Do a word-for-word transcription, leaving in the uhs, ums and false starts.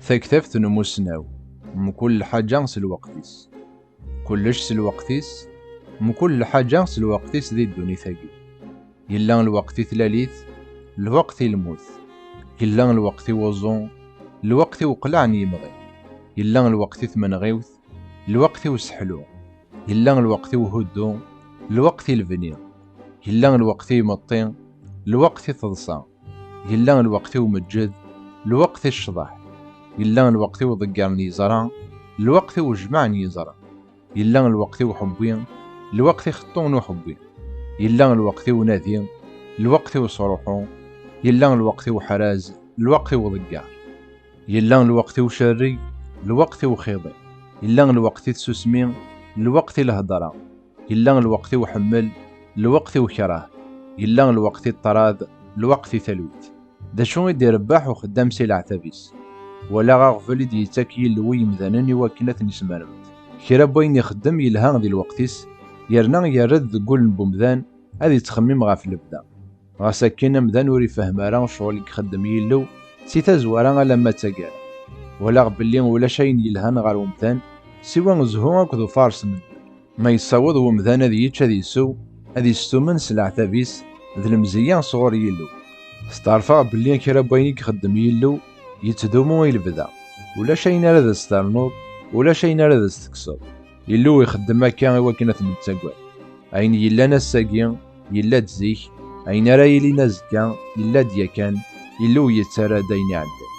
Taktabt n umusnaw. Mkul lḥaǧa s lweqt-is. Kullec s lweqt-is. Mkul lḥaǧa s lweqt-is di ddunit-agi. Yella lweqt i tlalit, lweqt i lmut. Yella lweqt i wuẓu, lweqt i uqlaɛ n yimɣi. Yella lweqt i tmenɣiwt, lweqt i useḥlu. Yella lweqt i uhuddu, lweqt i lebni. Yella lweqt i imeṭṭi, lweqt i teḍsa. Yella lweqt i umeǧǧed, lweqt i ccḍeḥ. Yella lweqt i uḍegger n yeẓra, lweqt i ujmaɛ n yeẓra. Yella lweqt i uḥewwi, lweqt i xeṭṭu n uḥewwi. Yella lweqt i unadi, lweqt i usruḥu. Yella lweqt i uḥraz, lweqt i uḍegger. Yella lweqt i ucerrig, lweqt i uxiḍi. Yella lweqt i tsusmi, lweqt i lhedra. Yella lweqt i uḥemmel, lweqt i ukrah. Yella lweqt i ṭṭrad, lweqt i talwit. D acu i d-irebbeḥ uxeddam si leɛtab-is? Walaɣ aɣbel i d-yettak Yillu i yimdanen i wakken ad ten-ismermed. Kra n wayen ixeddem yelha di lweqt-is, yerna yerra-d deg wul n wemdan ad yettxemmim ɣef lebda. Ɣas akken amdan ur ifehhem ara ccɣel i ixeddem Yillu si tazwara alamma d taggara. Walaɣ belli ulac ayen yelhan ɣer umdan siwa zzhu akked ufares n ddel. Ma yessaweḍ wemdan ad yečč ad isew, ad istumen s leɛtab-is d lemzeyya sɣur Yillu. Steɛrfeɣ belli kra n wayen i ixeddem Yillu yettdumu i lebda. Ulac ayen ara d as-ternuḍ, ulac ayen ara d as-tekkseḍ. Yillu ixeddem akka i wakken ad t-nettagad. Ayen yellan ass-agi, yella-d zik, ayen ara yilin azekka, yella-d yakan, Yillu yettarra-d ayen iɛeddan.